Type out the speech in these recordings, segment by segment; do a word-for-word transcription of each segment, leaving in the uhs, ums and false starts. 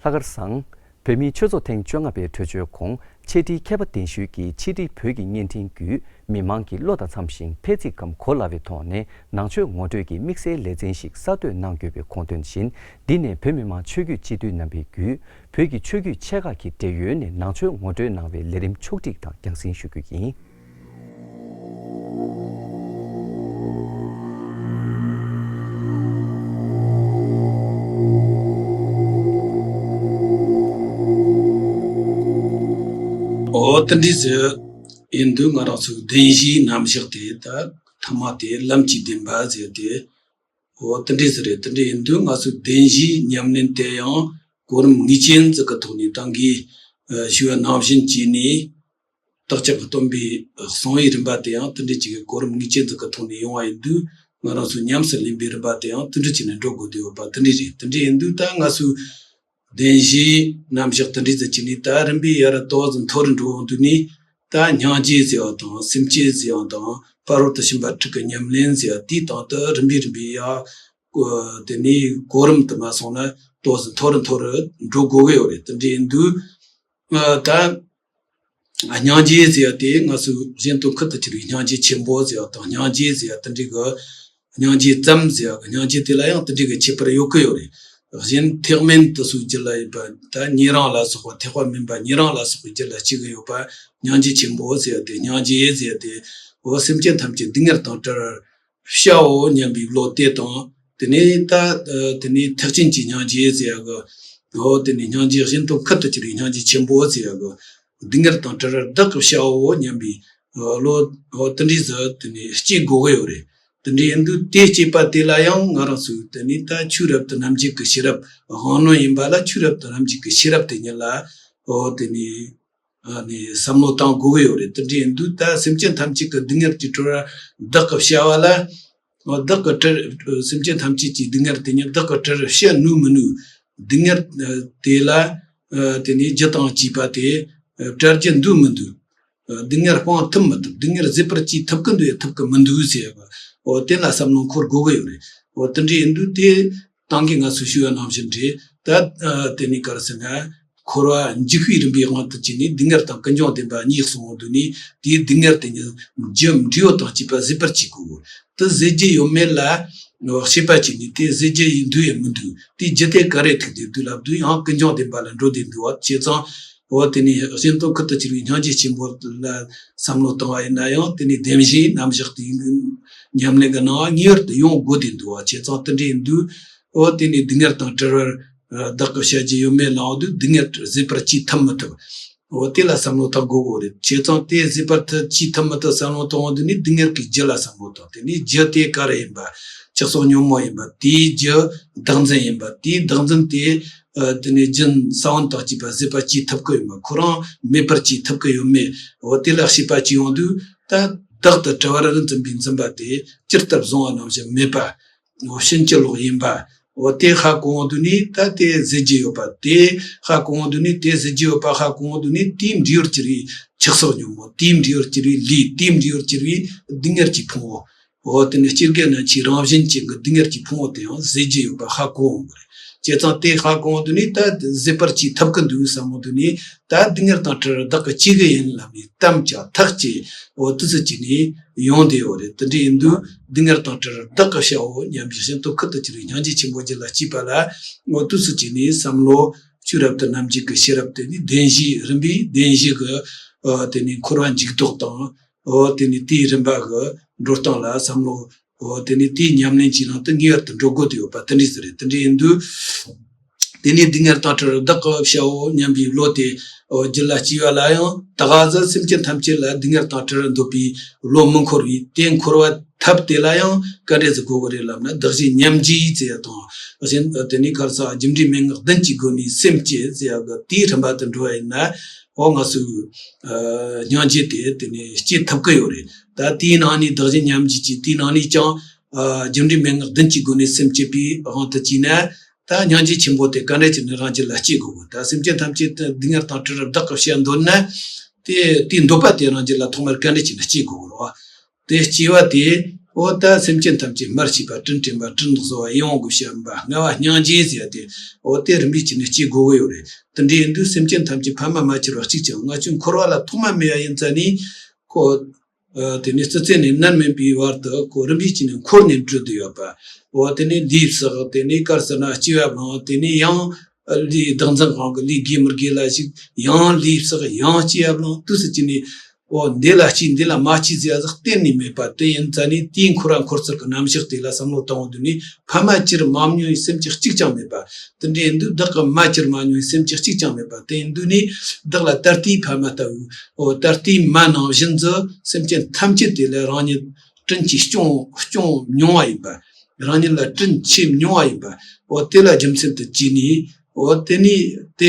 ལྷག་དཀར་བཟང་། བོད་མིའི་ཆོས་ཚོགས་ཐེངས་བཅོ་ལྔ་པའི་གྲོས་ཆོད་གོང་འཆད་ཁྲིའི་མཁས་པ་གདན་ཞུས་ཀྱིས་ཕྱི་དྲིལ་བོད་ཀྱི་བརྙན་འཕྲིན་བརྒྱུད་མི་མང་གི་བློ་དང་འཚམ་ཞིང་ཕན་ཚེགས་ཀྱམ་གོ་སླ་བའི་ཐོག་ནས་ནང་ཆོས་ངོ་སྤྲོད་ཀྱི་དམིགས་བསལ་ལེ་ཚན་ཞིག་གསར་གཏོད་གནང་དགོས་པའི་དགོངས་དོན་བཞིན། འདི་ནས་བོད་མི་མང་ཆོས་བརྒྱུད་སྤྱི་འཐུས་རྣམ་པས་བརྒྱུད་བོད་ཀྱི་ཆོས་བརྒྱུད་ཆེ་ཁག་གི་འབྲེལ་ཡོད་ནས་ནང་ཆོས་ངོ་སྤྲོད་གནང་བའི་ལས་རིམ་ཕྱོགས་སྒྲིག་དང་རྒྱང་སྲིང་ཞུ་རྒྱུ་ཡིན། འོ་དེ་འདྲ་ཟེར་ཡིན་དུས་ང་རང་ཚོའི་བདེན་བཞིའི་རྣམ་གཞག་དེ་ད་ཐ་མ་དེ་ལམ་གྱི་བདེན་པ་ཟེར་ཏེ། འོ་དེ་འདྲ་ཟེར་རེད། དེ་འདྲ་ཡིན་དུས་ང་ཚོའི་བདེན་བཞིའི་ཉམས་ལེན་དེ་ཡང་གོ་རིམ་ངེས་ཅན་ཟིག་གི་ཐོག་ནས་ཏང་གིས་ཞུ་བ་ནང་བཞིན་བྱས་ནས། བདག་ཅག་གི་སྟོན་པའི་གསང་བའི་རིམ་པ་དེ་ཡང་དེ་འདྲ་ཅིག་གི་གོ་རིམ་ངེས་ཅན་ཟིག་གི་ཐོག་ནས་ཡོང་བ་ཡིན་དུས། ང་རང་ཚོས་ཉམས་སུ་ལེན་པའི་རིམ་པ་དེ་ཡང་དེ་འདྲ་ཅིག་ནས་འགྲོ་དགོས་བསྡད་ཡོད་པ་དེ་འདྲ་རེད། དེ་འདྲ་ཡིན་དུས་ད་ང་ཚོའི་བདེན་བཞིའི་རྣམ་གཞག་དེ་འདྲ་ཟིག་བྱས་ནས་ད་རིམ་པས་ཡར་ཏོག་ཙམ་མཐོ་རུ་འགྲོ་འོང་དུས་ནས། ད་སྙིང་རྗེ་ཟེར་བ་དང་སེམས་བསྐྱེད་ཟེར་བ་དང་ཕ་རོལ་ཏུ་ཕྱིན་པ་དྲུག་གི་ཉམས་ལེན་ཟེར་བ་དེའི་སྟེང་དུ་རིམ་པས་རིམ་པས་ཡར་དེ་ནས་གོ་རིམ་དུ་མ་སོང་ན་ཏོག་ཙམ་མཐོ་རུ་མཐོ་རུ་འགྲོ་དགོས་ཀྱི་ཡོད་རེད། དེ་འདྲ་ཡིན་དུས་ད། སྙིང་རྗེ་ཟེར་བ་དེ་ང་ཚོའི་གཞན་དོན་ཁུར་དུ་འཁྱེར་བའི་སྙིང་རྗེ་ཆེན་པོ་ཟེར་བ་དང་། སྙིང་རྗེ་ཟེར་བ་དེ་འདྲའི་གི་སྙིང་རྗེ་ཙམ་ཟེར་བ་གི་སྙིང་རྗེ་དེ་ལ་ཡང་དེ་འདྲའི་གི་ཁྱད་པར་ཡོད་ཀྱི་ཡོད་རེད། གཞན་ཐེག་དམན་དེ་ཚོའི་རྒྱུད་ལ་ཡོད་པ་ད་ཉན་རང་ལ་སོགས་པ། ཐེག་པ་དམན་པ་ཉན་རང་ལ་སོགས་པའི་རྒྱུད་ལ་སྐྱེ་གི་ཡོད་པ། སྙིང་རྗེ་ཆེན་པོ་ཟེར་བ་དེ། སྙིང་རྗེ་ཟེར་བ་དེ་འོ་སེམས་ཅན་ཐམས་ཅད་སྡུག་བསྔལ་དང་བྲལ་བར་བྱའོ་སྙམ་པའི་བློ་དེ་དང་། དེ་ནས་ད་དེ་ནས་ཐེག་ཆེན་གྱི་སྙིང་རྗེ་ཟེར་ཡ་གི། འོ་དེ་ནས་སྙིང་རྗེ་གཞན་དོན་ཁུར་དུ་འཁྱེར་བའི་སྙིང་རྗེ་ཆེན་པོ་ཟེར་ཡ་གི། སྡུག་བསྔལ་དང་བྲལ་བར་བདག་གིས་བྱའོ་སྙམ་པའི་བློ། འོ་དེ་འདྲ་ཟིག་དེ་ནས་སྐྱེ་དགོས་ཀྱི་ཡོད་རེད། དེ་འདྲ་ཡིན་དུས་དེ་སྐྱེས་པ་དེ་ལ་ཡང་ང་རང་ཚོས་དེ་ནས་ད་ཆོས་རབ་ཏུ་རྣམ་འབྱེད་ཀྱི་ཤེས་རབ། དབང་རྣོན་ཡིན་པ་ལ་ཆོས་རབ་ཏུ་རྣམ་འབྱེད་ཀྱི་ཤེས་རབ་དེ་ཉིད་ལ། འོ་དེ་ནས། ཨ་ནི་བསམ་བློ་བཏང་དགོས་ཀྱི་ཡོད་རེད། དེ་འདྲ་ཡིན་དུས་ད་སེམས་ཅན་ཐམས་ཅད་ཀྱི་སྡུག་བསྔལ་གྱི་བྲལ་བར་བདག་གིས་བྱ་བ་ལ། བདག་གིས་བྲལ། སེམས་ཅན་ཐམས་ཅད་ཀྱི་སྡུག་བསྔལ་དེ་ཉིད་བདག་གིས་བྲལ་བྱ་ནུས་མི་ནུས། སྡུག་བསྔལ་དེ་ལ་དེ་ནི་རྒྱུ་དང་བཅས་པ་དེ་བྲལ་རྒྱུ་འདུག་མི་འདུག་སྡུག་བསྔལ་སྤང་ཐུབ་མི་ཐུབ། སྡུག་བསྔལ་བཟོད་པར་བྱེད་ཐུབ་ཀྱི་འདུག་ཡ་ཐུབ་ཀྱི་མི་འདུག་ཟེར་བ། འོ་དེ་ལ་བསམ་བློ་འཁོར་དགོས་ཀྱི་ཡོད་རེད། འོ་དེ་འདྲ་ཡིན་དུས་དེ། ཏང་གིས་ང་ཚོས་ཞུས་པ་ནང་བཞིན་རེད། ད་ཨ་དེ་ནས་ག་རེ་ཟེར་ན། འཁོར་བ་འཇིག་པའི་རིམ་པའི་དབང་དུ་བྱས་ནས་སྡུག་བསྔལ་དང་ཀུན་འབྱུང་བདེན་པ་གཉིས་གསུངས་འོང་དུས་ནས། དེའི་སྡུག་བསྔལ་དེ་ཉིད་རྒྱུ་འབྲས་བུ་དང་བཅས་པ་བཟོད་པར་བྱེད་དགོས། དེ་བཟོད་རྒྱུ་ཡོད་མེད་ལ་དཔྱད་པ་བྱས་ནས་དེ་བཟོད་རྒྱུ་ཡིན་འདུག་ཡང་མི་འདུག་དེའི་རྒྱུ་དེ་ག་རེ་ཐུག་བསྡད་འདུག་ལབ་དུས་ཡང་ཀུན་འབྱུང་བདེན་པ་ལ་འགྲོ་བསྡད་འདུག་བ། བྱས་ཙང་། འོ་དེ་ནས་གཞན་དོན་ཁུར་དུ་འཁྱེར་བའི་སྙིང་རྗེ་ཆེན་པོ་ལ་བསམ་བློ་བཏང་བ་ཡིན་ན་ཡང་། དེ་ནས་བདེན་བཞིའི་རྣམ་གཞག་དེའི་ཉམས་ལེན་གྱི་ནང་ངེས་པར་དུ་ཡོང་དགོས་བསྡད་འདུག་བ། བྱས་ཙང་དེ་འདྲ་ཡིན་དུས། འོ་དེ་ནས་སྡུག་བསྔལ་དང་བྲལ་བར་བདག་གིས་བྱ་རྒྱུ་ཡོད་མེད་ལབ་འོང་དུས་སྡུག་བསྔལ་བཟོད་པར་བྱེད་ཐུབ་མི་ཐུབ། འོ་དེ་ལ་བསམ་བློ་བཏང་དགོས་ཀྱི་རེད། བྱས་ཙང་དེ་བཟོད་པར་ཐུབ་བྱེད་ཐུབ་མི་ཐུབ་བསམ་བློ་བཏང་འོང་དུས་ནས་སྡུག་བསྔལ་གྱི་རྒྱུ་ལ་བསམ་བློ་བཏང་། དེ་ནས་རྒྱུ་དེ་ག་རེ་ཡིན་པ། ཆགས་སོགས་ཉོན་མོངས་ཡིན་པ། དེའི་རྒྱུ་བདག་འཛིན་ཡིན་པ། དེའི་བདག་འཛིན་དེ། ཨ་དེ་ནས་རྒྱུན་ས་བོན་དང་བཅས་པ་བཟོད་པ་བྱེད་ཐུབ་ཀྱི་ཡོད་མེད། ཁོ་རང་མེད་པར་བྱེད་ཐུབ་ཀྱི་ཡོད་མེད། འོ་དེ་ལ་དཔྱད་པ་བྱེད་ཡོང་དུས། ད་བདག་ཏུ་གྲུབ་པར་འཛིན་པའི་འཛིན་པ་དེ་ཇི་ལྟར་བཟུང་བ་ནང་བཞིན་མེད་པ། འོ་ཕྱིན་ཅི་ལོག་ཡིན་པ། འོ་དེ་ཧ་གོ་འོང་དུས་ནས་ད་དེ་བཟོད་རྒྱུ་ཡོད་པ། དེ་ཧ་གོ་འོང་དུས་ནས། དེ་བཟོད་རྒྱུ་ཡོད་པ་ཧ་གོ་འོང་དུས་ནས། དེའི་འབྲས་བུར་གྱུར་པའི་ཆགས་སོགས་ཉོན་མོངས། དེའི་འབྲས་བུར་གྱུར་པའི་ལས། དེའི་འབྲས་བུར་གྱུར་པའི་སྡུག་བསྔལ་གྱི་ཕུང་པོ། འོ་དེ་ནི་སྐྱེ་རྒ་ན་འཆིའི་རང་བཞིན་ཅན་གྱི་སྡུག་བསྔལ་གྱི་ཕུང་པོ་དེ་ཡང་བཟོད་རྒྱུ་ཡོད་པ་ཧ་གོ་འོང་གི་རེད། བྱས་ཙང་དེ་ཧ་གོ་འོང་དུས་ནས། ད་བཟོད་པར་བྱེད་ཐུབ་ཀྱི་འདུག་བསམ་འོང་དུས་ནས། ད་སྡུག་བསྔལ་དང་བྲལ་བར་བདག་གིས་བྱེད་ཀྱི་ཡིན་ལབ་ནས་དམ་བཅའ་ཐག་བཅད། འོ་དེ་ཚོ་བྱས་ནས་ཡོང་བསྡད་ཡོད་རེད། དེ་འདྲ་ཡིན་དུས་སྡུག་བསྔལ་དང་བྲལ་བར་བདག་གིས་བྱའོ་སྙམ་པའི་གཞན་དོན་ཁུར་དུ་འཁྱེར་བའི་སྙིང་རྗེ་ཆེན་པོ་རྒྱུད་ལ་སྐྱེས་པ་ལ། འོ་དེ་ཚོ་བྱས་ནས་བསམ་བློ། ཆོས་རབ་ཏུ་རྣམ་འབྱེད་ཀྱི་ཤེས་རབ་དེ་ནི་བདེན་བཞིའི་རིམ་པས་བདེན་བཞི་གི། ཨ་དེ་ནི་འཁོར་བ་འཇུག་ལྡོག་དང་། འོ་དེ་ནི་དེའི་རིམ་པ་གི་འགྲོ་སྟངས་ལ་བསམ་བློ། འོ་དེ་ནི་དེའི་ཉམས་ལེན་གྱི་ནང་དུ་ངེས་པར་དུ་འགྲོ་དགོས་ཏེ་ཡོད་པ་དེ་འདྲ་ཟིག་རེད། དེ་འདྲ་ཡིན་དུས། དེ་ནས་སྡུག་བསྔལ་དང་བྲལ་བར་བདག་གིས་བྱའོ་སྙམ་པའི་བློ་དེ། འོ་རྒྱུད་ལ་སྐྱེས་པ་ལ་ཡང་ད་ག་ཟེ་སེམས་ཅན་ཐམས་ཅད་ལ་སྡུག་བསྔལ་དང་བྲལ་བར་འདོད་པའི་བློ་མི་འཁོར་བས། དེ་འཁོར་བ་ཐབས་དེ་ལ་ཡང་ག་འདྲ་ཟིག་དགོས་ཀྱི་རེད་ལབ་ན། བདག་གཞན་མཉམ་བརྗེའི་ཟེར་ཡ་དང་། གཞན་དེ་ནས་ག་རེ་ཟེར། རྒྱུ་འབྲས་མན་ངག་བདུན་གྱི་སྒོ་ནས་སེམས་བསྐྱེད་ཟེར་ཡ་གི་དེའི་རིམ་པ་དུ་འགྲོ་བ་ཡིན་ན། འོ་ང་ཚོས་ཨ་སྙིང་རྗེ་དེ་དེ་ནས་སྐྱེ་ཐུབ་ཀྱི་ཡོད་རེད། ད་དེའི་ནང་ནས་བདག་གཞན་མཉམ་བརྗེ་གྱི་དེའི་ནང་ནས་ཀྱང་། ཨ་རྒྱུ་འབྲས་མན་ངག་བདུན་གྱི་སྒོ་ནས་སེམས་བསྐྱེད་པའི་དབང་དུ་བྱས་ན། ད་སྙིང་རྗེ་ཆེན་པོ་དེ་ག་འདྲ་བྱས་ནས་རང་རྒྱུད་ལ་སྐྱེ་དགོས་གི། ད་སེམས་ཅན་ཐམས་ཅད་དེ་སྡུག་བསྔལ་དང་བྲལ་བར་བདག་གིས་བྱེད་འདོད་ན། དེ་དེའི་འདོད་པ་དེ་རང་རྒྱུད་ལ་ཐོག་མར་ག་འདྲ་བྱས་ནས་སྐྱེ་དགོས་གི་རེད་བ། དེ་སྐྱེ་བ་དེ་ འོ་ད་སེམས་ཅན་ཐམས་ཅད་སྨྲར་ཤེས་པ། དྲིན་དྲན་པ། དྲིན་གཟོ་བ། ཡིད་འོང་གི་བྱམས་པ། ལྔ་བ་སྙིང་རྗེ་ཟེར་ཡ་དེ། འོ་དེ་རིམ་པས་བྱས་ནས་སྐྱེ་དགོས་ཀྱི་ཡོད་རེད། དེ་འདྲ་ཡིན་དུས་སེམས་ཅན་ཐམས་ཅད་ཕ་མ་མ་གྱུར་བ་གཅིག་ཀྱང་། ང་ཚོའི་འཁོར་བ་ལ་ཐོག་མ་མེད་པ་ཡིན་ཙང་ནི་ཁོ། ཨ་དེ་ནས་ཙི་ཙི་ནས་ནད་མེད་པའི་བར་དུ་ཁོ་རིམ་པས་བྱས་ནས་འཁོར་ནས་འགྲོ་བསྡད་ཡོད་པ། འོ་དེ་ནས་ལུས་བསགས། དེ་ནས་ག་རེ་ཟེར་ན་ལྕི་བ་བླངས། དེ་ནས་ཡང་ལུས་བདག་འཛིན་དབང་གིས་ལུས་དགེ་མི་དགེ་ལ་ཞུགས། ཡང་ལུས་བསགས། ཡང་ལྕི་བ་བླངས། དུས་སུ་བྱས་ནས། འོ་འདི་ལ་ལྕི། འདི་ལ་མ་ལྕི་ཟེར་ཡ་ཟིག་གཏན་ནས་མེད་པ། དེ་ཡིན་ཙང་ནི་དེའི་འཁོར་བ་འཁོར་ཚུལ་གྱི་རྣམ་གཞག་དེ་ལ་བསམ་བློ་བཏང་འོང་དུས་ནི། ཕ་མ་གྱུར་མ་མྱོང་བའི་སེམས་ཅན་གཅིག་ཀྱང་མེད་པ། དེ་འདྲ་ཡིན་དུས་བདག་གི་མ་གྱུར་མ་མྱོང་བའི་སེམས་ཅན་གཅིག་ཀྱང་མེད་པ། དེ་ཡིན་དུས་ནི་བདག་ལ་ད་ལྟའི་ཕ་མ་ལྟ་བུ། འོ་ད་ལྟའི་མ་ནང་བཞིན་དུ་སེམས་ཅན་ཐམས་ཅད་དེ་ལ་རང་ཉིད་དྲིན་གྱིས་སྐྱོང་སྐྱོང་མྱོང་བ་ཡིན་པ། རང་ཉིད་ལ་དྲིན་ཆེ་མྱོང་བ་ཡིན་པ། འོ་དེ་ལ་རྒྱུ་མཚན་དུ་བྱས་ནས། འོ་དེ་ནི་དེ་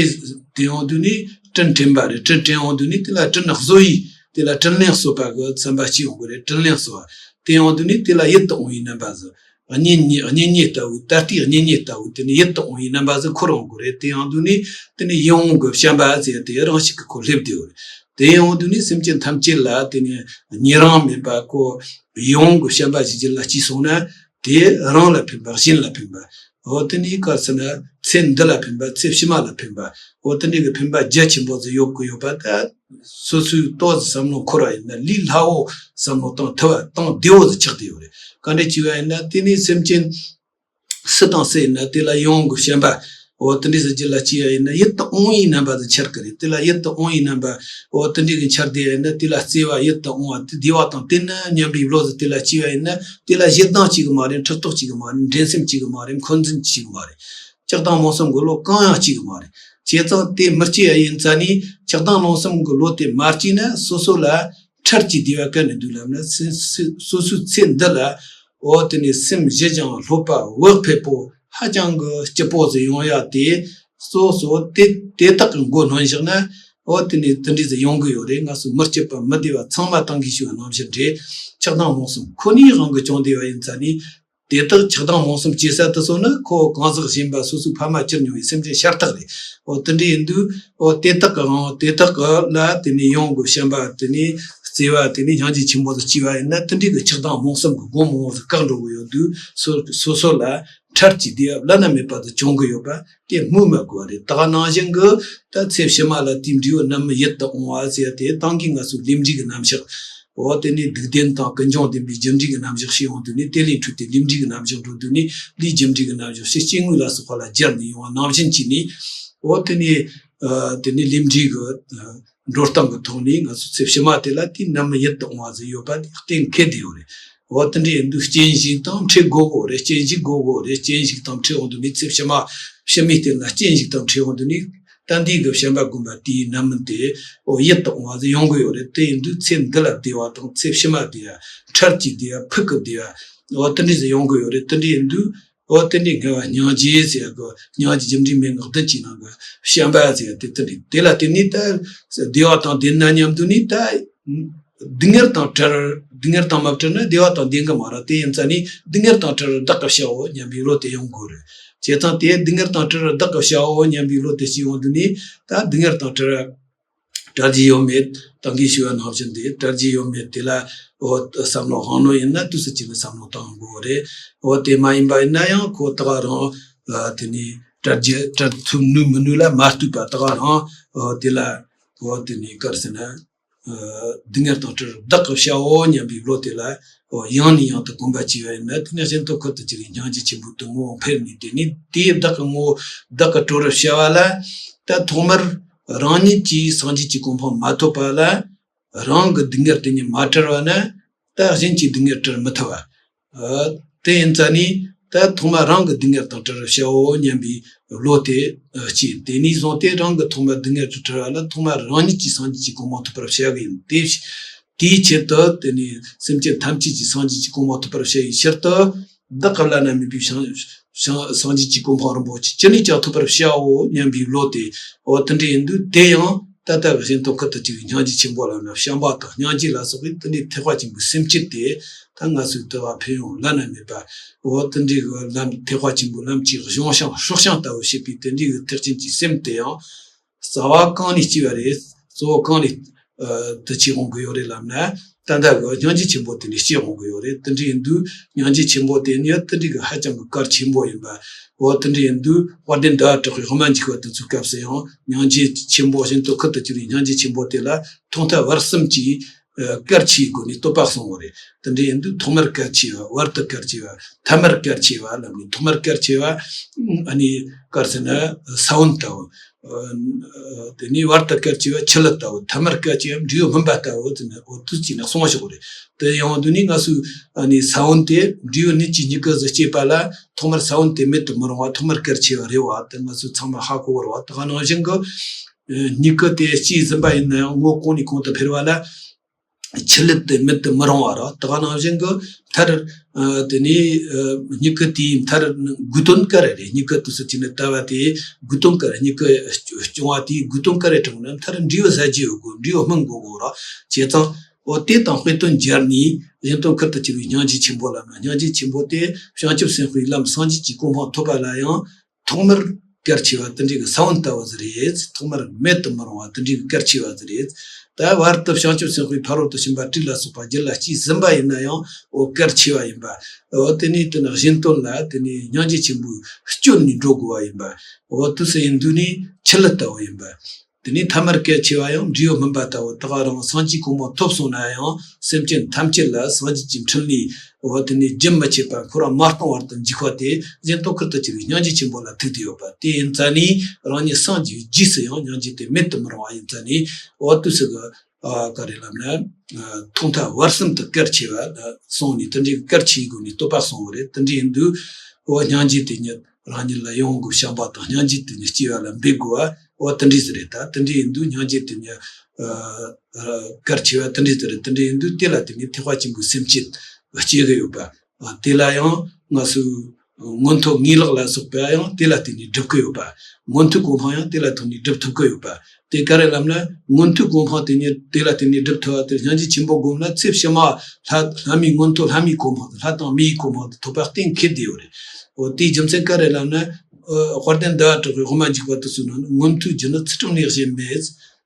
དེ་ཡོང་དུས་ནི་དྲིན་དྲན་པ་རེད། དྲིན་དྲན་ཡོང་དུས་ནི་དེ་ལ་དྲིན་གཟོ་ཡི། དེ་ལ་དྲིན་ལན་གསོ་བ་གི་བསམ་པ་སྐྱེ་ཡོང་གི་རེད། དྲིན་ལན་གསོ་བ། དེ་ཡོང་དུས་ནི་དེ་ལ་ཡིད་དུ་འོང་བའི་རྣམ་པ་ཟིག་གཉེན་ཉེ་གཉེན་ཉེ་ལྟ་བུ། ད་ལྟའི་གཉེན་ཉེ་ལྟ་བུ། དེ་ནི་ཡིད་དུ་འོང་བའི་རྣམ་པ་ཟིག་འཁོར་ཡོང་གི་རེད། དེ་ཡོང་དུས་ནི་དེ་ནི་ཡིད་འོང་གི་བྱམས་པ་ཟེར་དེ་རང་ཞིག་གི་ཁོ་སླེབས་བསྡད་ཡོད་རེད། དེ་ཡོང་དུས་ནི་སེམས་ཅན་ཐམས་ཅད་ལ་དེ་ནི་ཉེ་རིང་མེད་པ། ཁོ་ཡིད་འོང་གི་བྱམས་པ་ཞིག་རྒྱུད་ལ་སྐྱེས་སོང་ན། དེ་རང་ལ་ཕན་པ། གཞན་ལ་ཕན་པ། འོ་དེ་ནི་ག་རེ་ཟེར་ན་ཚེ་འདི་ལ་ཕན་པ། ཚེ་ཕྱི་མ་ལ་ཕན་པ། འོ་དེ་འདྲའི་གི་ཕན་པ་རྒྱ་ཆེན་པོ་ཟིག་ཡོད་གི་ཡོད་པ། ད་སོ་སོའི་ཏོག་ཙམ་བསམ་བློ་འཁོར་བ་ཡིན་ན། ལས་སླ་བོ་བསམ་བློ་བཏང་ཐུབ་པ། བཏང་བདེ་བོ་ཟིག་ཆགས་བསྡད་ཡོད་རེད། ག་འདྲ་བྱས་པ་ཡིན་ན་དེ་ནི་སེམས་ཅན་སུ་དང་སུ་ཡིན་ན་དེ་ལ་ཡིད་འོང་གི་བྱམས་པ། འོ་དེ་འདྲའི་ཟིག་རྒྱུད་ལ་སྐྱེས་པ་ཡིན་ན་ཡིད་དུ་འོང་བའི་རྣམ་པ་ཟིག་འཆར་གི་རེད། དེ་ལ་ཡིད་དུ་འོང་བའི་རྣམ་པ། འོ་དེ་འདྲའི་གི་འཆར་བསྡད་ཡིན་ན་དེ་ལ་བརྩེ་བ་ཡིད་དུ་འོང་བ། དེ་བདེ་བ་དང་ལྡན་ན་སྙམ་པའི་བློ་ཟིག་དེ་ལ་སྐྱེས་པ་ཡིན་ན། དེ་ལ་ཞེ་སྡང་སྐྱེ་གི་མ་རེད། འཁྲུལ་རྟོག་སྐྱེ་གི་མ་རེད། འགྲན་སེམས་སྐྱེ་གི་མ་རེད། འཁོན་འཛིན་སྐྱེ་གི་མ་རེད། ཆགས་སྡང་རྨོངས་གསུམ་གྱི་བློ་གང་ཡང་སྐྱེ་གི་མ་རེད། བྱས་ཙང་དེ་མི་སྐྱེ་ཡ་ཡིན་ཙང་ནི་ཆགས་སྡང་རྨོངས་གསུམ་གྱི་བློ་དེ་མ་སྐྱེས་ན་སོ་སོ་ལ་འཕྲལ་གྱི་བདེ་བ་ག་ནས་འདུག་ལབ་ན། སོ་སོའི་ཚེ་འདི་ལ། འོ་དེ་ནས་སེམས་ཞི་ཞིང་ལྷོད་པ་བག་ཕེབས་པོ་ཧ་ཅང་གི་སྐྱིད་པོ་ཟིག་ཡོང་ཡ་དེ། སོ་སོ་དེ་དེ་དག་གི་མགོ་གནོན་བཞག་ན། འོ་དེ་ནས་དེ་འདྲ་ཟིག་ཡོང་གི་ཡོད་རེད། ང་ཚོ་མི་སྐྱིད་པ་མི་བདེ་བ་ཚང་མ་ཏང་གིས་ཞུ་བ་ནང་བཞིན་རེད། ཆགས་སྡང་རྨོངས་གསུམ་ཁོ་ནའི་དབང་གིས་བྱུང་བསྡད་པ་ཡིན་ཙང་ནི། དེ་དག་ཆགས་སྡང་རྨོངས་གསུམ་སྐྱེ་ས་དེ་ཚོ་ནི་ཁོ་གང་ཟག་གཞན་པ་སོ་སོའི་ཕ་མ་གྱུར་མྱོང་བའི་སེམས་ཅན་ཤ་སྟག་རེད། འོ་དེ་འདྲ་ཡིན་དུས། འོ་དེ་དག་གི་དབང་དེ་དག་གི་ལ་དེ་ནས་ཡིད་འོང་གི་བྱམས་པ། དེ་ནས་བརྩེ་བ། དེ་ནས་སྙིང་རྗེ་ཆེན་པོ་དེ་སྐྱེས་པ་ཡིན་ན། དེ་འདྲའི་གི་ཆགས་སྡང་རྨོངས་གསུམ་གྱི་སྒོ་མང་བོ་ཟིག་བཀག་འགྲོ་གི་ཡོད་དུས། སོ་སོ་སོ་ལ་འཕྲལ་གྱི་བདེ་བ་བླ་ན་མེད་པ་དེ་བྱུང་གི་ཡོད་པ་དེ་སྨོས་མ་དགོས་པ་རེད། ད་ག་ནང་བཞིན་གྱི་ད་ཚེ་ཕྱི་མ་ལ་དེའི་འབྲས་བུ་ནམ་ཡིད་དུ་འོང་བ་ཟེར་ཏེ་ཏང་གིས་ང་ཚོའི་ལས་འབྲས་ཀྱི་རྣམ་གཞག་འོ་དེ་ནས་སྡིག་ལྡན་དང་ཀུན་འབྱུང་ལྡན་པའི་རྒྱུ་འབྲས་ཀྱི་རྣམ་གཞག་ཤེས་ཡོང་དུས་ནས། དེ་ལས་འཕྲོས་ཏེ་ལས་འབྲས་ཀྱི་རྣམ་གཞག་འགྲོ་དུས་ནས། ལས་རྒྱུ་འབྲས་ཀྱི་རྣམ་གཞག་ཕྱི་སྐྱེ་དངོས་ལ་སོགས་པ་ལ་སྦྱར་ནས་ཡོང་བ་ནང་བཞིན་བྱས་ནས། འོ་དེ་ནས་ཨ་དེ་ནས་ལས་འབྲས་ཀྱི་ཨ་འགྲོ་སྟངས་ཀྱི་ཐོག་ནས་ང་ཚོ་ཚེ་ཕྱི་མ་དེ་ལ་དེ་ནམ་ཡིད་དུ་འོང་བ་ཟིག་ཡོད་པ་དེ་གཏན་འཁེལ་བསྡད་ཡོད་རེད། འོ་དེ་འདྲ་ཡིན་དུས་རྐྱེན་ཞིག་དང་འཕྲད་དགོས་གོ་རེད། རྐྱེན་ཞིག་དགོས་གོ་རེད། རྐྱེན་ཞིག་དང་འཕྲད་འོང་དུས་ནས། ཚེ་ཕྱི་མ་ཕྱི་མའི་རྟེན་ལ་རྐྱེན་ཞིག་དང་འཕྲད་འོང་དུས་ནས། ད་འདི་གི་བྱམས་པ་སྒོམ་པ་དེའི་རྣམ་སྨིན་དེ། འོ་ཡིད་དུ་འོང་བ་ཟིག་ཡོང་གི་ཡོད་རེད། དེ་ཡིན་དུས་ཚེ་འདི་ལ་བདེ་བ་དང་ཚེ་ཕྱི་མ་བདེ་བ། འཕྲལ་གྱི་བདེ་བ། ཕུགས་ཀྱི་བདེ་བ། འོ་དེ་འདྲ་ཟིག་ཡོང་གི་ཡོད་རེད། དེ་འདྲ་ཡིན་དུས། འོ་དེ་འདྲའི་ལྔ་བ་སྙིང་རྗེ་ཟེར་གི། སྙིང་རྗེ་རྒྱུ་འབྲས་མན་ངག་བདུན་གྱི་ནང་གི་བྱམས་པ་ཟེར་དེ་དེ་འདྲ། དེ་ལ་བརྟེན་ནས་ད་བདེ་བ་དང་ལྡན་ན་སྙམ་དུས་ནས། ད་སྡུག་བསྔལ་དང་བྲལ། སྡུག་བསྔལ་དང་མ་བྲལ་ན་བདེ་བ་དང་ལྡན་གི་མ་རེད། དེ་ཡིན་ཙང་ནས་སྡུག་བསྔལ་དང་བྲལ་བར་བདག་གིས་བྱའོ་སྙམ་པའི་བློ་དེ་ཡོང་དགོས་རེད། བྱས་ཙང་དེ་སྡུག་བསྔལ་དང་བྲལ་བར་བདག་གིས་བྱའོ་སྙམ་པའི་བློ་དེ་སྐྱེ་ཡོང་དུས་ནས། ད་སྡུག་བསྔལ་དང་བྲལ་བ་བྲལ་རྒྱུ་ཡོད་མེད། ད་གིན་ཞུས་པ་ནང་བཞིན་དེ་བྲལ་རྒྱུ་ཡོད་མེད་དེ་ལ། འོ་བསམ་བློ་བཏང་ནོ་ཡིན་ན་དུས་སུ་ཅིག་ནས་བསམ་བློ་བཏང་དགོས་རེད། འོ་དེ་མ་ཡིན་པ་ཡིན་ན་ཡང་ཁོ་ད་ག་རང་ཨ་དེ་ནས་བྲལ་རྒྱུ་བྲལ་ཐུབ་ནུས་མི་ནུས་ལ་མ་ལྟོས་པ། ད་ག་རང་འོ་དེ་ལ་འོ་དེ་ནས་ག་རེ་ཟེར་ན། ཨ་སྡུག་བསྔལ་དང་བྲལ་བར་བདག་གིས་བྱའོ་སྙམ་པའི་བློ་དེ་ལ། འོ་ཡང་ནས་ཡང་དུ་གོམས་པ་བྱས་པ་ཡིན་ན། དེ་ནས་གཞན་དོན་ཁུར་དུ་བྱེད་པའི་སྙིང་རྗེ་ཆེན་པོ་དེ་ངོ་བོ་འཕེལ་ནས། དེ་ནས་དེས་བདག་གི་ངོ་བོ་བདག་གིས་གྲོལ་བར་བྱ་བ་ལ། ད་ཐོག་མར་རང་ཉིད་ཀྱིས་སངས་རྒྱས་ཀྱི་གོ་འཕང་མ་ཐོབ་པ་ལ། རང་གི་སྡུག་བསྔལ་དེ་ཉིད་མ་བྲལ་བ་ན། ད་གཞན་གྱི་སྡུག་བསྔལ་བྲལ་མི་ཐུབ་པ། ཨ་དེ་ཡིན་ཙང་ནས་ད་ཐོག་མར་རང་གི་སྡུག་བསྔལ་དང་བྲལ་བར་བྱའོ་སྙམ་པའི་བློ་དེ་ཨ་སྐྱེས། དེ་ནས་བཟུང་སྟེ་རང་གི་ཐོག་མར་སྡུག་བསྔལ་དུ་བྲལ་བ་ལ། ཐོག་མར་རང་ཉིད་ཀྱིས་སངས་རྒྱས་ཀྱི་གོ་འཕང་ཐོབ་པར་བྱ་དགོས་ཡིན། དེ་དེའི་ཆེད་དུ་དེ་ནས་སེམས་ཅན་ཐམས་ཅད་ཀྱིས་སངས་རྒྱས་ཀྱི་གོ་འཕང་ཐོབ་པར་བྱ་བའི་ཕྱིར་དུ། བདག་གི་བླ་ན་མེད་པའི་བྱང་བྱང་སངས་རྒྱས་ཀྱི་གོ་འཕང་རིན་པོ་ཆེ་ཅི་ནས་ཀྱང་ཐོབ་པར་བྱའོ་སྙམ་པའི་བློ་དེ། འོ་དེ་འདྲ་ཡིན་དུས་དེ་ཡང་ད་ལྟ་གི་གཞན་དོན་ཁུར་དུ་བྱེད་པའི་སྙིང་རྗེ་ཆེན་པོ་ལ་ནི་བྱམས་པ་དང་སྙིང་རྗེ་ལ་སོགས་པའི་དེ་འདྲའི་ཐེག་པ་ཆེན་པོའི་སེམས་བསྐྱེད་དེ། ད་ང་ཚོའི་དུ་བ་ཕན་ཡོན་བླ་ན་མེད་པ། འོ་དེ་འདྲའི་གི་ལམ་ཐེག་པ་ཆེན་པོའི་ལམ་གྱི་གཞུང་བཤམས་སྲོག་བཤམས་ལྟ་བུ་བྱེད་པའི་དེ་འདྲའི་གི་ཐེག་ཆེན་གྱི་སེམས་དེ་ཡང་། རྩ་བ་གང་ནས་སྐྱེས་པ་རེད། གཙོ་བོ་གང་ནས་ཨ་དུ་སྐྱེ་འོང་གི་ཡོད་རེད་ལབ་ན། ད་ལྟ་གི་སྙིང་རྗེ་ཆེན་པོ་དེ་ནས་སྐྱེ་འོང་གི་ཡོད་རེད། དེ་འདྲ་ཡིན་དུས་སྙིང་རྗེ་ཆེན་པོ་དེ་ནི་དེ་འདྲ་གི་ཧ་ཅང་གི་གལ་ཆེན་པོ་ཡིན་པ། འོ་དེ་འདྲ་ཡིན་དུས་དཔལ་ལྡན་ཟླ་བ་གྲགས་པའི་དབུ་མ་འཇུག་པ་དེ་ཚོའི་སྐབས་སུ་ཡང་སྙིང་རྗེ་ཆེན་པོ་གཞན་དུ་ཁུར་དུ་གྱུར་བའི་སྙིང་རྗེ་ཆེན་པོ་དེ་ལ་ཐོག་མཐའ་བར་གསུམ་གྱི་ཨ་གལ་ཆེའི་སྒོ་ནས་བསྟོད་པ་གསུངས་པ་རེད། དེ་འདྲ་ཡིན་དུས་ཐོག་མར་གལ་ཆེ་བ། བར་དུ་གལ་ཆེ་བ། ཐ་མར་གལ་ཆེ་བ་ལབ་ནས། ཐོག་མར་གལ་ཆེ་བ་ཨ་ནི་ག་རེ་ཟེར་ན་ས་བོན་ལྟ་བུ། ཨ་དེ་ནས་བར་དུ་གལ་ཆེ་བ་ཆུ་ལུད་ལྟ་བུ། ཐ་མར་གལ་ཆེ་བ་འབྲས་བུ་སྨིན་པ་ལྟ་བུ་ཟེར་ནས། འོ་དུས་ཀྱི་ནས་གསུངས་བཞག་པ་རེད། དེ་ཡང་དུས་ནས་ང་ཚོས་ཨ་ནི་ས་བོན་དེ་འབྲས་བུ་སྨིན་གྱི་མྱུ་གུ་ཟིག་སྐྱེས་པ་ལ་ཐོག་མར་ས་བོན་དེ་མེད་དུ་མི་རུང་བ། ཐོག་མར་གལ་ཆེ་བ་རེད་བ། དེ་ང་ཚོས་ཚང་མ་ཧ་གོ་བར་བ། དེ་ག་ནང་བཞིན་གྱི་ཨ་མྱུ་གུ་དེ་སྐྱེས་ཟིན་པ་ཡིན་ན་ཡང་སྔོ་གོང་ནས་གོང་དུ་འཕེལ་བ་ལ་ཆུ་ལུད་དེ་མེད་དུ་མི་རུང་བ་རེད། དེ་ག་ནང་བཞིན་གྱི་མཐར་ཨ་དེ་ནས་ཨ་མྱུ་གུ་དེའི་མཐར་དགོས་དོན་ག་རེ་རེད། མྱུ་གུ་དུས་སུ་བྱས་ནས་ལྟ་བ་དེའི་དགོས་དོན་ག་རེ། མྱུ་གུ་སྐྱོང་བ་དེའི་དགོས་དོན་ག་རེ་དྲངས་ན། མཐར་འབྲས་བུ་ཟ་རྒྱུ་ཡོད་དགོས། འབྲས་བུ་སྨིན་དགོས་དགོས་རེད། བྱས་ཙང་འོ་དེ་དང་དཔེ་དོན་སྦྱར་ནས་གཞན་དོན་ཁུར་དུ་གྱུར་བའི་སྙིང་རྗེ་ཆེན་པོ་ལབ་ན། སྙིང་རྗེ་ཆེན་པོ་དེ་བྱང་ཆུབ་སེམས་དཔའི་ལམ་སངས་རྒྱས་ཀྱི་གོ་འཕང་ཐོབ་པ་ལ་ཡང་ཐོག་མར་གལ་ཆེ་བ་དེ་འདྲའི་གི་ས་བོན་ལྟ་བུ་ཟིག་རེད། ཐོག་མར་མེད་དུ་མི་རུང་བ་དེ་འདྲའི་གི་གལ་ཆེ་བ་ཟིག་རེད། ད་བར་དུ་བྱང་ཆུབ་སེམས་དཔའི་ཕ་རོལ་ཏུ་ཕྱིན་པ་དྲུག་ལ་སོགས་པ་རྒྱུད་ལ་སྐྱེས་ཟིན་པ་ཡིན་ན་ཡང་འོ་གལ་ཆེ་བ་ཡིན་པ། འོ་དེ་ནས་དེ་ནི་གཞན་དོན་ལ་དེ་ནས་སྙིང་རྗེ་ཆེན་པོས་བསྐྱོད་ནས་འགྲོ་དགོས་པ་ཡིན་པ། འོ་དུས་སུ་ཡིན་དུས་ནས་ཆུ་ལུད་ལྟ་བུ་ཡིན་པ། དེ་ནས་ཐ་མར་གལ་ཆེ་བ་ཡང་འབྲས་བུ་སྨིན་པ་ལྟ་བུ། ད་ག་རང་སངས་རྒྱས་གོ་འཕང་ཐོབ་སོང་ན་ཡང་སེམས་ཅན་ཐམས་ཅད་ལ་སངས་རྒྱས་ཀྱི་འཕྲིན་ལས་འོ་དེ་ནས་རྒྱུན་མི་ཆད་པར་འཁོར་བ་མ་སྟོངས་བར་དུ་འཇུག་པ་དེ་གཞན་དོན་ཁུར་དུ་གྱུར་བའི་སྙིང་རྗེ་ཆེན་པོ་ལ་ཐུག་བསྡད་ཡོད་པ། དེ་ཡིན་ཙང་ནས་རང་ཉིད་སངས་རྒྱས་པའི་རྗེས་སུ་ཡང་སྙིང་རྗེ་དེ་མེད་དུ་མི་རུང་བ་ཡིན་ཙང་ནས། འོ་དུས་སུ་གི་ཨ་ག་རེ་ལབ་ན། ཨ་ཐོག་མཐའ་བར་གསུམ་དུ་གལ་ཆེ་བ་ལ་སོང་ནས་དེ་འདྲའི་གལ་ཆེའི་སྒོ་ནས་བསྟོད་པ་གསུངས་པ་རེད། དེ་འདྲ་ཡིན་དུས་འོ་སྙིང་རྗེ་དེ་ཉིད་རང་ཉིད་ལ་ཡོང་དགོས། བྱམས་པ་དང་སྙིང་རྗེ་དེ་ཉིད་སྐྱེ་བ་ལ་འབད་དགོས་པ་འོ་དེ་འདྲ་ཟིག་རེད། ད་དེ་འདྲ་ཡིན་དུས་སྙིང་རྗེ་དེ་ཉིད་ཨ་གལ་ཆེ་བ་དེ་འདྲ་ཟིག་རེད། དེ་འདྲ་ཡིན་དུས་དེ་ལ་བརྟེན་ནས་ཐེག་པ་ཆེན་པོའི་སེམས་བསྐྱེད་སྐྱེ་གི་ཡོད་པ། ཨ་དེ་ལ་ཡང་ང་ཚོས་མངོན་མཐོ་ངེས་ལེགས་ལ་སོགས་པ་ཡང་དེ་ལ་བརྟེན་ནས་སྒྲུབ་ཀྱི་ཡོད་པ། མངོན་མཐོའི་གོ་འཕང་ཡང་དེ་ལ་ཐུག་ནས་སྒྲུབ་ཐུབ་ཀྱི་ཡོད་པ། དེ་ག་རེ་ལབ་ན། མངོན་མཐོའི་གོ་འཕང་དེ་ཉིད་དེ་ལ་བརྟེན་ནས་སྒྲུབ་ཐུབ་པ་དེ་སྙིང་རྗེ་ཆེན་པོ་བསྒོམས་ན་ཚེ་ཕྱི་མ་ལྷ་ལྷ་མིའི་མངོན་མཐོ་ལྷ་མིའི་གོ་འཕང་དང་། ལྷ་དང་མིའི་གོ་འཕང་དེ་ཐོབ་པ་གཏན་འཁེལ་བསྡད་ཡོད་རེད། འོ་དེའི་རྒྱུ་མཚན་ག་རེ་ལབ་ན། ཨ་དཔལ་ལྡན་ཟླ་བ་གྲགས་པའི་དབུ་མ་འཇུག་པ་དེ་ཚོའི་ནང་ན་མངོན་མཐོའི་རྒྱུ་ནི་ཚུལ་ཁྲིམས་ལས་གཞན་མེད།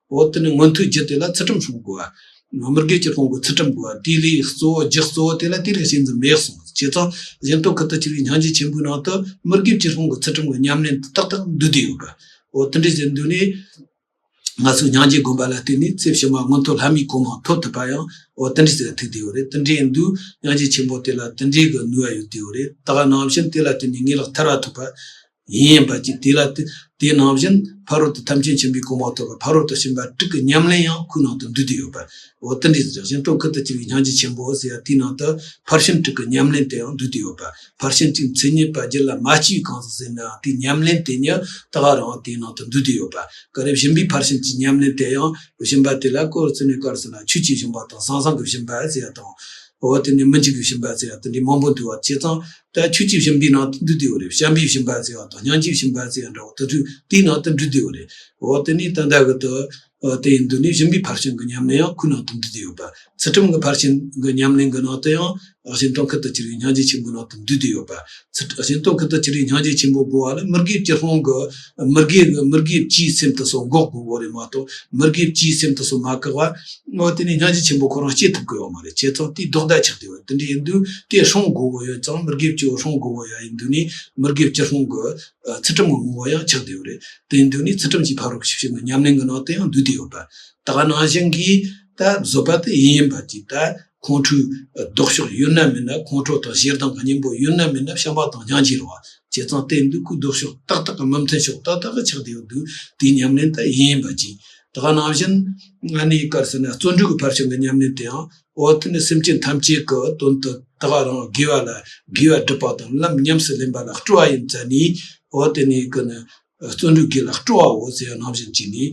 འོ་དེ་ནི་མངོན་མཐོའི་རྒྱུ་དེ་ལ་ཚུལ་ཁྲིམས་སྲུང་དགོས་པ། མི་དགེ་བཅུ་སྤོང་གི་ཚུལ་ཁྲིམས་དགོས་པ། དེ་ལས་གཙོ་བོ་རྒྱུ་གཙོ་བོ་དེ་ལ་དེ་ལས་གཞན་ཟིག་མེད་གསུངས། བྱས་ཙང་གཞན་དོན་ཁུར་དུ་གྱུར་བའི་སྙིང་རྗེ་ཆེན་པོའི་ནང་དུ་མི་དགེ་བཅུ་སྤོང་གི་ཚུལ་ཁྲིམས་ཀྱི་ཉམས་ལེན་དེ་ཏག་ཏག་འདུས་བསྡད་ཡོད་པ། འོ་དེ་འདྲ་ཟེར་འདུག་ནས། ང་ཚོས་སྙིང་རྗེ་བསྒོམ་པ་ལ་བརྟེན་ནས་ཚེ་ཕྱི་མ་མངོན་མཐོ་ལྷ་མིའི་གོ་འཕང་ཐོབ་ཐུབ་པ་ཡང་འོ་དེ་འདྲ་ཟེར་ཐུག་བསྡད་ཡོད་རེད། དེ་འདྲ་ཡིན་དུས་སྙིང་རྗེ་ཆེན་པོ་དེ་ལ་དེ་འདྲའི་གི་ནུས་པ་ཡོད་བསྡད་ཡོད་རེད། ད་ག་ནང་བཞིན་དེ་ལ་བརྟེན་ནས་ངེས་ལེགས་ཐར་བ་ཐོབ་པ། ཡིན་པ་ཅིག་དེ་ལ་དེ་དེ་ནང་བཞིན་ཕ་རོལ་ཏུ་ཐམས་ཅད་མཁྱེན་པའི་གོ་འཕང་ཐོབ་པ། ཕ་རོལ་ཏུ་ཕྱིན་པ་དྲུག་གི་ཉམས་ལེན་ཡང་ཁོའི་ནང་དུ་འདུས་ཏེ་ཡོད་པ། འོ་དེ་འདྲའི་གཞན་དོན་ཁུར་དུ་གྱུར་པའི་སྙིང་རྗེ་ཆེན་པོ་ཟེར་ཡ་དེའི་ནང་དུ་ཕར་ཕྱིན་དྲུག་གི་ཉམས་ལེན་དེ་ཡང་འདུས་ཏེ་ཡོད་པ། ཕར་ཕྱིན་གྱི་མཚན་ཉིད་པ་རྒྱུད་ལ་མ་སྐྱེས་གང་ཟག་ཟེར་ན་དེའི་ཉམས་ལེན་དེ་ཉིད་ད་ག་རང་དེའི་ནང་དུ་འདུས་ཏེ་ཡོད་པ། ག་རེ་སྦྱིན་པའི་ཕར་ཕྱིན་གྱི་ཉམས་ལེན་དེ་ཡང་སྦྱིན་པ་དེ་ལ་ཀོ་རྩི་ནས་ཀར་ཟེར་ན་ཆོས་ཀྱི་སྦྱིན་པ་དང་། ཟང་ཟིང་གི་སྦྱིན་པ་ཟེར་ཡ་དང་། འོ་དེ་ནས་མི་འཇིགས་ཀྱི་སྦྱིན་པ་ཟེར་ཡ་དེ་འདྲའི་མང་པོ་འདུག་པ། བྱས་ཙང་ད་ཆོས་ཀྱི་སྦྱིན་པའི་ནང་དུ་འདུས་ཏེ་ཡོད་རེད། བྱམས་པའི་སྦྱིན་པ་ཟེར་བ་དང་སྙིང་རྗེའི་སྦྱིན་པ་ཟེར་ཡ་འདྲ་བོ་དེ་ཚོ་དེའི་ནང་དུ་འདུས་ཏེ་ཡོད་རེད། འོ་དེ་ནས་ད་ལྟ་གི་དུ་དེ་ཡིན་དུས་ནས་སྦྱིན་པའི་ཕར་ཕྱིན་གྱི་ཉམས་ལེན་ཡང་ཁོའི་ནང་དུ་འདུས་ཏེ་ཡོད་པ། ཚུལ་ཁྲིམས་ཀྱི་ཕར་ཕྱིན་གྱི་ཉམས་ལེན་གྱི་ནང་དུ་ཡང་གཞན་དོན་ཁུར་དུ་གྱུར་པའི་སྙིང་རྗེ་ཆེན་པོའི་ནང་དུ་འདུས་ཏེ་ཡོད་པ། ཚུལ་གཞན་དོན་ཁུར་དུ་གྱུར་པའི་སྙིང་རྗེ་ཆེན་པོ་དགོས་པ་ལ་མི་དགེ་བཅུ་སྤོང་གི་མི་དགེ་མི་དགེ་བཅུའི་སེམས་དེ་ཚོ་འགོག་དགོས་པ་རེད་མ་གཏོགས། མི་དགེ་བཅུའི་སེམས་དེ་ཚོ་མ་བཀག་པ། འོ་དེ་ནས་སྙིང་རྗེ་ཆེན་པོ་ཁོ་རང་སྐྱེ་ཐུབ་ཀྱི་ཡོད་མ་རེད། བྱས་ཙང་དེའི་ལྡོག་ཟླ་ཆགས་བསྡད་པ་དེ་འདྲ་ཡིན་དུས་དེ་སྲུང་དགོས་པ་ཡོད་ཙང་། མི་དགེ་བཅུ་སྲུང་དགོས་པ་ཡ་ཡིན་དུས་ནས་མི་དགེ་བཅུ་སྲུང་གི་ཨ་ཚུལ་ཁྲིམས་ཀྱི་ངོ་བོ་ཡང་ཆགས་བསྡད་པ་རེད། དེ་ཡིན་དུས་ནས་ཚུལ་ཁྲིམས་ཀྱི་ཕ་རོལ་ཏུ་ཕྱིན་གྱི་ཉམས་ལེན་གྱི་ནང་དུ་ཡང་འདུས་ཏེ་ཡོད་པ། ད་ག་ནང་བཞིན་གྱིས་ད་བཟོད་པ་དེ་ཡིན་ཡིན་པ་ཅིག་ད་ཁོང་ཁྲོའི་ལྡོག་ཕྱོགས་ཡོད་ན་མེད་ན། ཁོང་ཁྲོ་དང་ཞེ་སྡང་གི་གཉེན་པོ་ཡོད་ན་མེད་ན་བྱམས་པ་དང་སྙིང་རྗེ་རེད་བ། བྱས་ཙང་དེ་འདུག་ཁོའི་ལྡོག་ཕྱོགས་ཏག་ཏག་གི་མི་མཐུན་ཕྱོགས་ཏག་ཏག་གི་ཆགས་བསྡད་ཡོད་དུས་དེའི་ཉམས་ལེན་ད་ཡིན་ཡིན་པ་ཅིག་ད་ག་ནང་བཞིན་ང་ནི་ག་རེ་ཟེར་ན་བརྩོན་འགྲུས་ཀྱི་ཕར་ཕྱིན་གྱི་ཉམས་ལེན་དེའང་འོ་དེ་ནི་སེམས་ཅན་ཐམས་ཅད་ཀྱི་དོན་དུ་ད་ག་རང་དགེ་བ་ལ་དགེ་བ་སྒྲུབ་པ་དང་ལམ་ཉམས་སུ་ལེན་པ་ལ་སྤྲོ་བ་ཡིན་ཙང་ནི། འོ་དེ་ནི་གི་ནི་བརྩོན་འགྲུས་དགེ་ལ་སྤྲོ་བའོ་ཟེར་བ་ནང་བཞིན་གྱིས་ནི།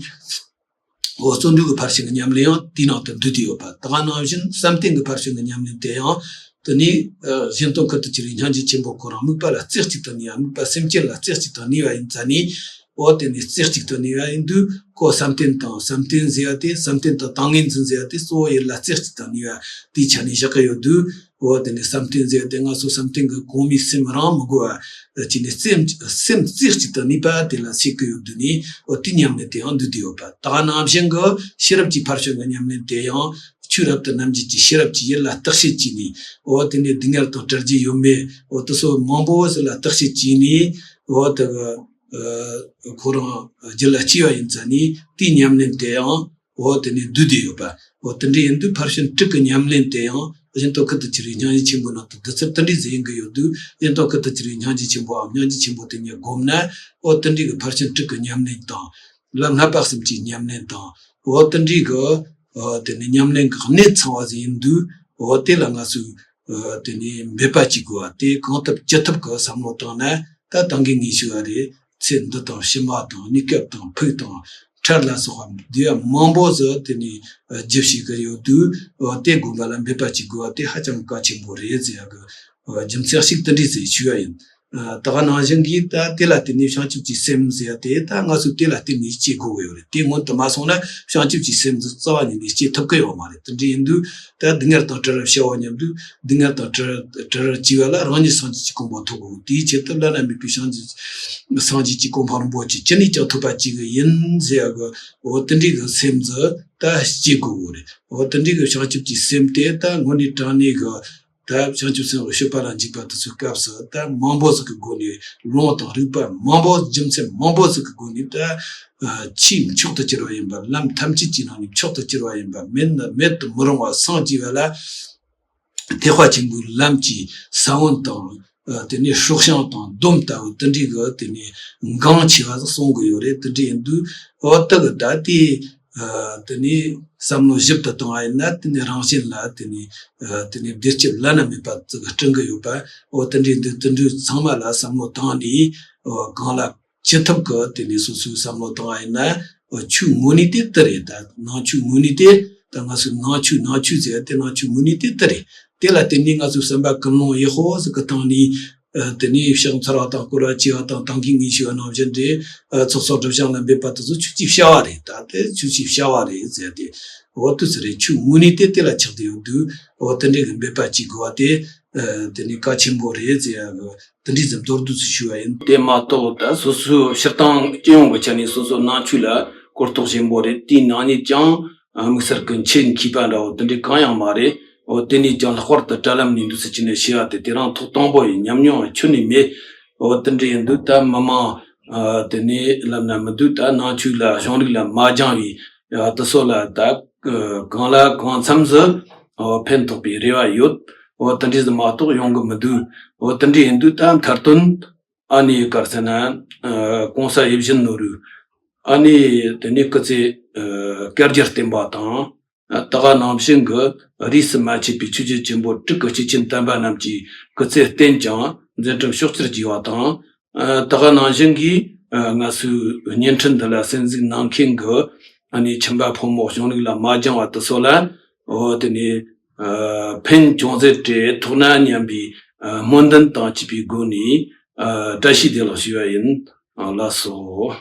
འོ་བརྩོན་འགྲུས་ཀྱི་ཕར་ཕྱིན་གྱི་ཉམས་ལེན་ཡང་དེའི་ནང་དུ་འདུས་ཏེ་ཡོད་པ། ད་ག་ནང་བཞིན་བསམ་གཏན་གྱི་ཕར་ཕྱིན་གྱི་ཉམས་ལེན་དེ་ཡང་དེ་ནི་ཨ་གཞན་དོན་ཁུར་དུ་གྱུར་པའི་སྙིང་རྗེ་ཆེན་པོ་ཁོ་རང་དམིགས་པ་ལ་རྩེ་གཅིག་ཏུ་གནས་པ། དམིགས་པ་སེམས་ཅན་ལ་རྩེ་གཅིག་ཏུ་གནས་པ་ཡིན་ཙང་ནི། འོ་དེ་ནི་རྩེ་གཅིག་ཏུ་གནས་པ་ཡིན་དུས་ཁོ་བསམ་གཏན་དང་། བསམ་གཏན་ཟེར་བ་དེ་བསམ་གཏན་དང་ཏིང་ངེ་འཛིན་ཟེར་བ་དེ་གཙོ་བོ་ཡིད་ལ་རྩེ་གཅིག་ཏུ་གནས་པ་དེའི་ཆ་ནས་བཞག་གི་ཡོད་དུས། འོ་དེ་ནས་བསམ་གཏན་ཟེར་དེ་ང་ཚོ་བསམ་གཏན་གྱི་གོང་མའི་སེམས་རང་མི་དགོས་པ་བྱས་ནས་སེམས་སེམས་རྩེ་གཅིག་ཏུ་གནས་པ་དེ་ལ་བྱེད་ཀྱི་ཡོད་དུས་ནས། འོ་དེའི་ཉམས་ལེན་དེ་ཡང་འདུས་ཏེ་ཡོད་པ། ད་ག་ནང་བཞིན་གྱི་ཤེས་རབ་ཀྱི་ཕར་ཕྱིན་གྱི་ཉམས་ལེན་དེ་ཡང་ཆོས་ ཆོས་རབ་ཏུ་རྣམ་འབྱེད་ཀྱི་ཤེས་རབ་ཀྱི་ཡུལ་ལ་བརྟག་དཔྱད་བྱས་ནས། འོ་དེ་ནས་སྡུག་བསྔལ་དང་བྲལ་རྒྱུ་ཡོད་མེད། འོ་དེ་སོགས་མང་པོ་ཟིག་ལ་བརྟག་དཔྱད་བྱས་ནས། འོ་དེ་གི་ཨ་ཁོ་རང་རྒྱུད་ལ་སྐྱེས་པ་ཡིན་ཙང་ནི་དེའི་ཉམས་ལེན་དེ་ཡང་འོ་དེ་ནས་བསྡུས་ཏེ་ཡོད་པ། འོ་དེ་འདྲ་ཡིན་དུས་ཕར་ཕྱིན་དྲུག་གི་ཉམས་ལེན་དེ་ཡང་གཞན་དོན་ཁུར་དུ་འཁྱེར་བའི་སྙིང་རྗེ་ཆེན་པོ་ནང་དུ་བསྡུ་ཚུལ་དེ་འདྲའི་ཟིག་ཡིན་གྱི་ཡོད་དུས། གཞན་དོན་ཁུར་དུ་འཁྱེར་བའི་སྙིང་རྗེ་ཆེན་པོའམ་སྙིང་རྗེ་ཆེན་པོ་དེ་ཉིད་བསྒོམས་ན། འོ་དེ་འདྲའི་གི་ཕར་ཕྱིན་དྲུག་གི་ཉམས་ལེན་དང་། ལམ་ལྷག་པ་གསུམ་གྱི་ཉམས་ལེན་དང་། འོ་དེ་འདྲའི་གི་ཨ་དེ་ནི་ཉམས་ལེན་གྱི་གནད་ཚང་བ་ཟིག་ཡིན་དུས། འོ་དེ་ལ་ང་ཚོས་ཨ་དེ་ནི་འབད་པ་ཅིག་དགོས་པ་དེ་གང་ཐུབ་ཅི་ཐུབ་གི་བསམ་བློ་བཏང་ན། ད་ད་གིན་ངས་ཞུས་པ་རེད། ཚེ་འདི་དང་ཕྱི་མ་དང་གནས་སྐབས་དང་ཕུགས་དང་འཕྲལ་ལ་སོགས་པ་དེ་མང་པོ་ཟིག་དེ་ནི་ཨ་རྒྱུ་བྱས་གི་ཡོད་དུས། འོ་དེ་བསྒོམ་པ་ལ་འབད་པ་ཅིག་དགོས་པ་དེ་ཧ་ཅང་གལ་ཆེན་པོ་རེད་ཟེར་ཡ་གི་ཨ་རྒྱུ་མཚན་ཞིག་དེ་འདྲའི་ཟིག་ཞུས་པ་ཡིན། ཨ་ད་ག་ནང་བཞིན་གྱིས་ད་དེ་ལ་བརྟེན་ནས་བྱང་ཆུབ་ཀྱི་སེམས་ཟེར་ཡ་དེ་ད་ང་ཚོས་དེ་ལ་བརྟེན་ནས་སྐྱེ་དགོས་ཀྱི་ཡོད་རེད། དེ་སྔོན་དུ་མ་སོང་ན་བྱང་ཆུབ་ཀྱི་སེམས་ཟིག་རྩ་བ་ཉིད་ནས་སྐྱེ་ཐུབ་ཀྱི་ཡོད་མ་རེད། དེ་འདྲ་ཡིན་དུས་ད་སྡུག་བསྔལ་དང་བྲལ་བར་བྱ་བ་ཉམས་དུས། སྡུག་བསྔལ་དང་བྲལ་བྲལ་བར་བྱས་པ་ལ་རང་ཉིད་སངས་རྒྱས་ཀྱི་གོ་འཕང་ཐོབ་དགོས། དེའི་ཆེད་དུ་བླ་ན་མེད་པའི་སངས་རྒྱས་སངས་རྒྱས་ཀྱི་གོ་འཕང་རིན་པོ་ཆེ་ཅི་ནས་ཀྱང་ཐོབ་པ་བྱེད་ཀྱི་ཡིན་ཟེར་ཡ་གི་འོ་དེ་འདྲའི་གི་སེམས་ཟིག་ད་སྐྱེ་དགོས་ཀྱི་རེད། འོ་དེ་འདྲའི་གི་བྱང་ཆུབ་ཀྱི་སེམས་དེ་ད་དངོས་གནས་དྲང་གནས་གི་ད་བྱང་ཆུབ་སེམས་དཔའ་སྤྱོད་པ་ལ་འཇུག་པ་དེ་ཚོའི་སྐབས་སུ་ད་མང་པོ་ཟིག་གི་སྒོ་ནས། ལུང་དང་རིགས་པ་མང་པོ། རྒྱུ་མཚན་མང་པོ་ཟིག་གི་སྒོ་ནས། ད་ཨ་ཆོས་མཆོག་ཏུ་གྱུར་པ་ཡིན་པ། ལམ་ཐམས་ཅད་ཀྱི་ནང་ནས་མཆོག་ཏུ་གྱུར་པ་ཡིན་པ། མེད་ན་མེད་དུ་མི་རུང་བ་སངས་རྒྱས་པ་ལ་ཐེག་པ་ཆེན་པོའི་ལམ་གྱི་ས་བོན་དང་། ཨ་དེ་ནས་སྲོག་ཤིང་དང་སྡོམ་ལྟ་བུ་དེ་འདྲའི་གི་དེ་ནས་འགངས་ཆེ་བ་ཟིག་གསུང་གི་ཡོད་རེད། དེ་འདྲ་ཡིན་དུས་འོ་ད་གི་ད་དེ། ཨ་དེ་ནས་བསམ་བློ་ཞིབ་ཏུ་བཏང་བ་ཡིན་ན། དེ་ནས་རང་བཞིན་ལ་དེ་ནས་ཨ་དེ་ནས་བདེ་སྐྱིད་བླ་ན་མེད་པ་ཙིག་སྤྲིན་གི་ཡོད་པ། འོ་དེ་འདྲའི་འདི་དེ་འདྲའི་ཚང་མ་ལ་བསམ་བློ་བཏང་ནས། འོ་གང་ལ་ཅི་ཐུབ་གི་དེ་ནས་སོ་སོའི་བསམ་བློ་བཏང་བ་ཡིན་ན། འོ་ཆོས་དངོས་གནས་དེ་དེ་རེད། ད་ནང་ཆོས་དངོས་གནས་དེ། ད་ང་ཚོའི་ནང་ཆོས་ནང་ཆོས་ཟེར་ཡ་དེ་ནང་ཆོས་དངོས་གནས་དེ་དེ་རེད། དེ་ལ་བརྟེན་ནས་ང་ཚོའི་བསམ་པ་ཀུན་སློང་ཡག་པོ་ཟིག་གི་སྟེང་ནས། ཨ་དེ་ནས་ཕྱག་འཚལ་བ་དང་བསྐོར་བ་བྱས་པ་དང་། ད་གིན་ངས་ཞུས་པ་ནང་བཞིན་རེད། ཨ་ཚོགས་གསོག་སྒྲུབ་སྦྱང་ལ་འབད་པ་དེ་ཚོ་ཆོས་ཀྱི་བྱ་བ་རེད། ད་དེ་ཆོས་ཀྱི་བྱ་བ་རེད་ཟེར་ཏེ། འོ་དེ་ཚོ་རེད། ཆོས་དངོས་གནས་དེ་དེ་ལ་ཆགས་བསྡད་ཡོད་དུས། འོ་དེ་འདྲའི་གི་འབད་པ་བྱེད་དགོས་པ་དེ་ཨ་དེ་ནས་གལ་ཆེན་པོ་རེད་ཟེར་ཡ་གི་དེ་འདྲའི་ཙམ་མདོར་བསྡུས་སུ་ཞུས་པ་ཡིན། དེ་མ་གཏོགས་ད་སོ་སོའི་སྤྱིར་བཏང་སྤྱི་ཡོངས་ཀྱི་ཆ་ནས་སོ་སོའི་ནང་ཆོས་ལ་གོ་རྟོགས་ཆེན་པོ་རེད། དེའི་ནང་ནས་ཀྱང་དམིགས་བསལ་གྱི་མཆེད་མཁས་པ་འདྲ་བོ་དེ་འདྲའི་གང་ཡང་མ་རེད། འོ་དེ་ནས་ཀྱང་ལྷག་པར་དུ་དྲ་ལམ་ནས་འདུག་སེ་བྱས་ནས་བཤད་པ་དེ་དེ་རང་ཐོག་དང་པོ་ཡིན། ཉམས་མྱོང་ཁྱོན་ནས་མེད། འོ་དེ་འདྲ་ཡིན་དུས་ད་མི་མང་ཨ་དེ་ནས་ལབ་ན་མི་འདུག་ད་ནང་ཆོས་ལ་གཞུང་ལུགས་ལ་མ་སྦྱངས་པའི་ཨ་དེ་ཚོ་ལ་ད་ཨ་གང་ལ་གང་འཚམ་ཟིག་འོ་ཕན་ཐོགས་པའི་རེ་བ་ཡོད། འོ་དེ་འདྲ་ཟིག་མ་གཏོགས་ཡོང་གི་མི་འདུག་འོ་དེ་འདྲ་ཡིན་དུས་ད་མཐར་དོན་ཨ་ནི་ག་རེ་ཟེར་ན། ཨ་གོང་ས་ཡིད་བཞིན་ནོར་བུའི་ཨ་ནི་དེ་ནས་སྐུ་ཚེ་ཨ་བསྐལ་བརྒྱར་བརྟན་པ་དང་། ཨ་ད་ག་ནང་བཞིན་གྱི་རིས་སུ་མ་ཆད་པའི་ཆོས་རྒྱལ་ཆེན་པོ་དྲུག་གི་སྐྱེས་ཆེན་དམ་པ་རྣམས་ཀྱི་སྐུ་ཚེ་བརྟན་ཅིང་མཛད་འཕྲིན་ཕྱོགས་བཅུར་རྒྱས་པ་དང་། ཨ་ད་ག་ནང་བཞིན་གྱིས་ཨ་ང་ཚོའི་བརྙན་འཕྲིན་འདི་ལ་གསན་གཟིགས་གནང་མཁན་གྱི་ཨ་ནི་ཁྱིམ་པ་ཕོ་མོ་གཞུང་ལུགས་ལ་མ་སྦྱངས་པ་དེ་ཚོ་ལ། འོ་དེ་ནས་ཨ་ཕན་ཅུང་ཟད་སྤྲད། ཐོགས་ན་སྙམ་པའི་ཨ་སྨོན་འདུན་དང་བཅས་པའི་སྒོ་ནས་ཨ་བཀྲ་ཤིས་བདེ་ལེགས་ཞུ་བ་ཡིན། ཨ་ལགས་སོ།